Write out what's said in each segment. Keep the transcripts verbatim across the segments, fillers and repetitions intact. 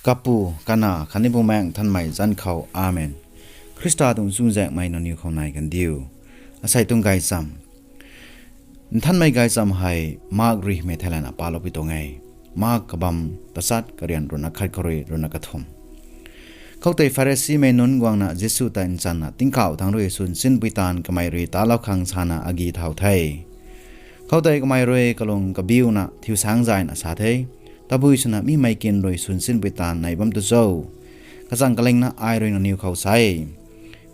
Kapu, Kanac khatni Bumaengh Nthanmei zanc khou, Amen. Khrista tuang chuzaenghmei nangniw khou nai kan diu. Asei tuang gaychamv. Nthanmei gaychamv hei Mark rui mei theilayna paloupui tuang e. Mark kabamv tachat, karian ruhna khat khou rui ruhna kathumh. Khoutei Pharisimei nunc guangna Jisu ta nchanna tingkauh thangc rui swn sinpui taanv kamei rui talou khang sana agi thau the. Khoutei kamei rui kalung kabiuna thiu saengc zayna sa the, Tabui swna mimei kin rui swn sinpui taanv nai bam tu cho? Kachang kalingna ai rui nangniw khou sa e,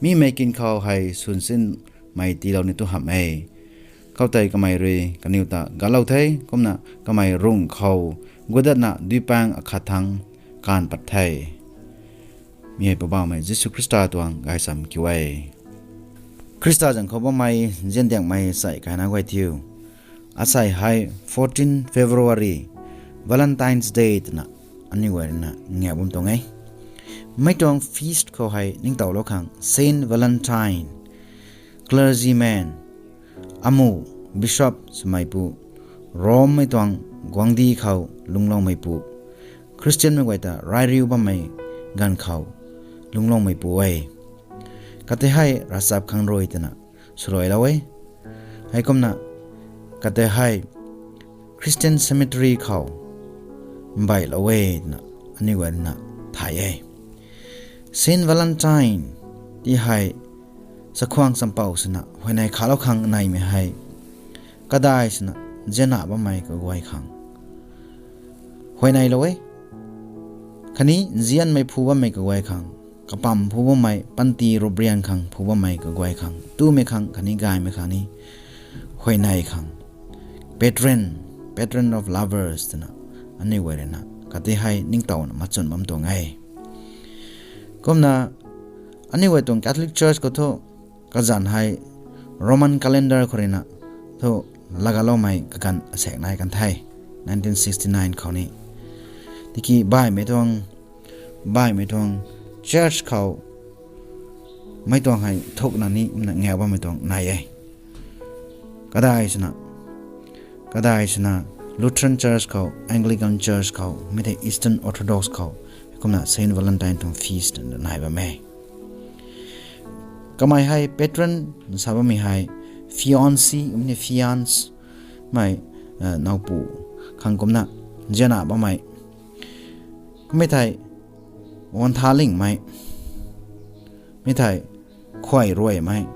mimei kin khou hei swn sinmei tiilou ni tu hamh e. Khoutei kamei rui kaniw ta galou the, kumna kamei rungh khou gudatna duipaeng akhat thangc kaanv pat the. Mi hei Poubauhmei Jisu Khrista tuang gaychamv kiu e. Khrista zanc khou bammei nziandiangmei sai kaina guay thiu. Asei hei fourteen February, Valentine's Day twna aniu guay ruina ngaek bam tuang e. Mei tuang feast khou hei ningtowlou khang Saint Valentine, clergyman, amu, bishop swmeipu, Rommei tuang guangcdic khou lungcloumeipu, Khristianmei guay ta reyriu bammei ganv khou lungcloumeipu e. Katei hei ravchap khang rui twna swluailou e. Heikumna katei hei Christian cemetery khou mbeilou e twna aniu guay ruina thay e. Saint Valentine ti hei chakhwang champouh swna huayney khalou khang naimei hei, kadai swna nzianna bammei kaguay khang huayneylou e. Khatni nzianmei phu bammei kaguay khang, kapam phu bammei, panty ruprian khang phu bammei kaguay khang, tumei khang khatni gaymei khang ni huayney khang, patron, patron of lovers twna aniu guay ruina katei hei ningtowna machwn bam tuang e. Kumna aniu guay tuang Catholic Church khou thu kazanc hei Roman calendar khou ruina thu lagaloumei kaganv asaekc nai kan the, nineteen sixty-nine khou ni. Tiki baihmei tuang, baihmei tuang church khou mei tuang hei thukna ni kumna ngaek bammei tuang nai e. Kadai swna, kadai swna Lutheran Church khou, Anglican Church khou, mi thei Eastern Orthodox khou, kumna Saint Valentine tuang feast nai bam e. Kamei hei patron sa bammei hei fiancé, mi ni fiancée mei, nowpu khang kumna nzianna bammei. Kummei thei, wantha lingmei, mi thei, khuay ruaymei,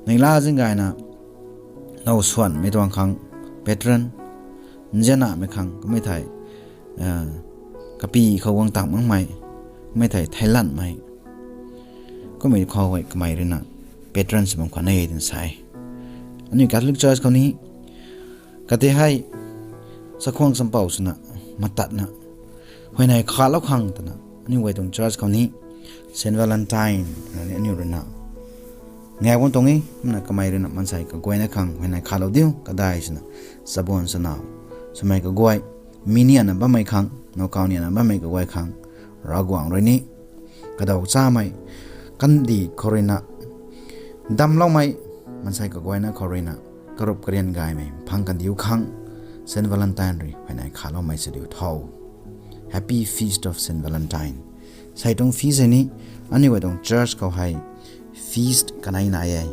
neihla zinggayna now swanmei tuang khang patron, nziannamei khang kummei thei, kapy khou guang tang makmei, kummei thei theilanmei, kummei khou hei kamei ruina patron sw bam khwan e twna sa e. Aniu Catholic Church khou ni katei hei chakhwang champouh swna matatna huayney khalou khang twna aniu guay tuang church khou ni Saint Valentine ni aniu ruina ngaek bam tuang e. Kumna kamei ruina maansei kaguayna khang huayney khalou diu, kadai swna chabuan chana swmei kaguay, mi niana bammei khang, nowkaw niana bammei kaguay khang, Ravguangc rui ni kadaw chamei, kandih khou ruina damcloumei maansei kaguayna khou ruina karup karian gaymei phang kandiu khang Saint Valentine rui huayney khaloumei sw diu tho. Happy Feast of Saint Valentine. Sei tuang feast hei ni aniu guay tuang church khou hei feast kanei nai e.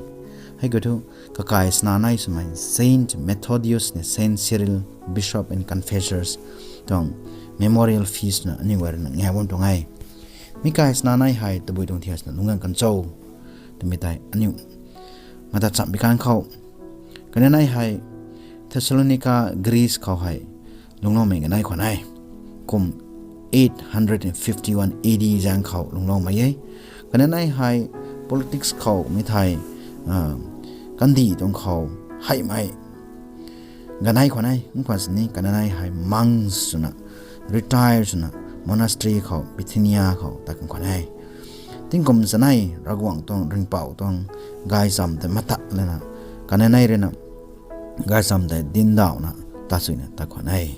Hei khou thu kakai sana nai swmei Saint Methodius ni Saint Cyril, Bishop and Confessors tuang memorial feast na aniu guay ruina ngaek bam tuang e. Mi kai sana nai hei tabui tuang thiak swna lungc gan kan cho twmei tei aniu mata chamh bi kan khou, kanei nai hei Thessalonica, Greece khou hei lungcloumei kanei khwan e. Kum eight hundred and fifty-one A D zaeng khou lungcloumei e. Kanei nai hei politics khou mi thei kandih tuang khou heimei kanei khwan e. Nkhwan sini kanei nai hei monks swna, retire swna, monastery khou, Bithynia khou ta kan khwan e. Tingkum sanei Ravguangc tuang ringhpouc tuang gaychamv tei matat lana kanei nai ruina gaychamv tei dindauhna ta suina ta khwan e.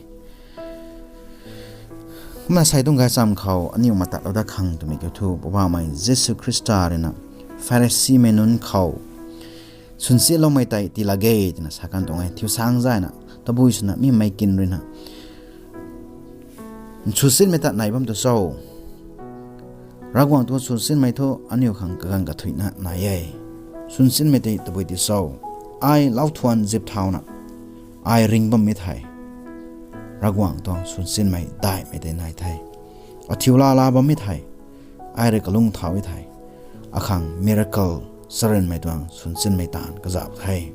Kumna sei tuang gaychamv khou aniu matatlou dat khang twmei kiu thu Poubauhmei Jisu Khrista ruina Pharisimei nunc khou swnsiatloumei tei tii lak ge twna sa kan tuang e. Thiu sang zayna tabui swna mimei kin ruina Nsusinmei ta nai bam tu cho? Ravguangc tuang nsusinmei thu aniu khang kaganv kathuicna nai e. Nsusinmei tei tabui ti cho? Ai lauthuan zip thauna ai ring bammei thei, Ravguangc tuang nsusinmei daihmei tei nai the. Athiu laa laa bammei thei, ai rui kalung thau e thei, akhang miracle, charynmei tuang nsusinmei taanv kazauh the.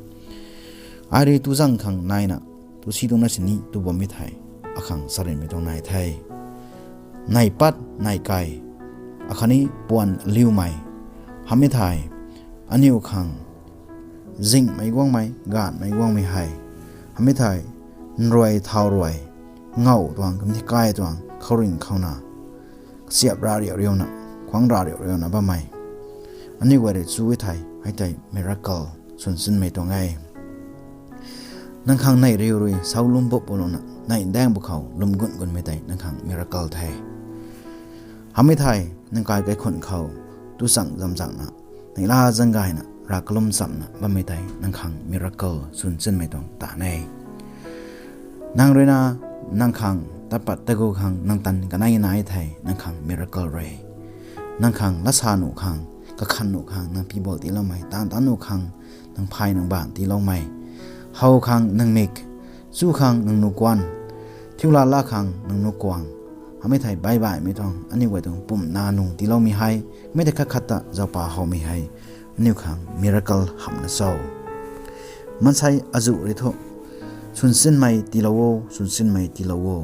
Ai rui tu zang khang naina, tu si tuang na sini tu bammei thei, akhang charynmei tuang nai the. Nai pat nai kai, akhatni puan liumei, hamei thei, aniu khang zingmei guangmei, gaanvmei guangmei hei, hamei thei, nruai thau ruai, ngau tuang, kumni kai tuang, khouringh khouna, kasiap ra riu riuna, khuang ra riu riuna bammei, aniu guay rui chu e thei, hei tei miracle, nsusinmei tuang e. Nang khang neih riu rui sau lwm bup pulouna, neih daeng bu khou lwm gun gunmei tei nang khang miracle the. Hamei thei, nang kai kaikhunh khou, tu chang zam zangna, neihla zang gayna, rav kalum chamna bammei tei nang khang miracle, nsusinmei tuang taanv e. Nang ruina, nang khang tat pat tagu khang nang tan kanei nai thei nang khang miracle rui. Nang khang latsa nuh khang, kakhan nuh khang nang pi bol tiiloumei, taanv taanv nuh khang nang phay nang baanv tiiloumei, how khang nang mik, chu khang nang nu kuan, thiu laa laa khang nang nu kuang, hamei thei baih baihmei tuang aniu guay tuang pumna nung tiiloumei hei, mei tei khat khat ta zaupa howmei hei, aniu khang miracle hamhna cho? Maansei azuh rui thu, nsusinmei tiilou o, nsusinmei tiilou o,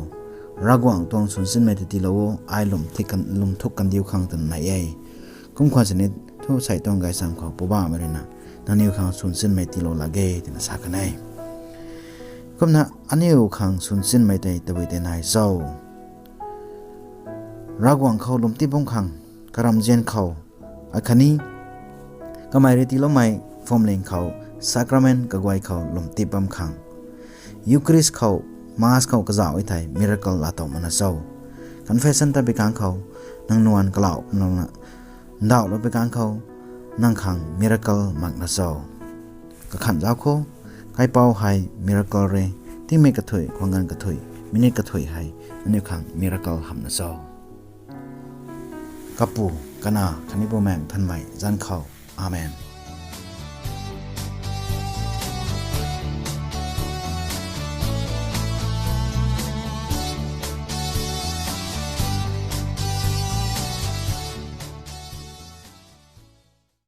Ravguangc tuang nsusinmei tei tiilou o, ai lwm thuk kan, lwm thuk kandiu khang twna nai e. Kum khwan sini thu sei tuang gaychamv khou Poubauhmei ruina, nangniw khang nsusinmei tiilou lak ge twna sa kan e. Kumna aniu khang nsusinmei tei tabui tei nai cho? Ravguangc khou lwm tip bam khang, karamzian khou, akhatni kamei rui tiiloumei phuamling khou, sacrament kaguay khou lwm tip bam khang, Eucharist khou, Mass khou kazauh e thei miracle laa tow makna cho? Confession tat bi kang khou, nang nuan kalau kumlouna, ndauhlou bi kang khou, nang khang miracle makna cho? Kakhanh zauc khou, kaipouc hei miracle re, tingmei kathuic, khwang ganv kathuic, minute kathuic hei, aniu khang miracle hamhna cho? Kapu, Kanac, khatni Bumaengh Nthanmei zanc khou. Amen.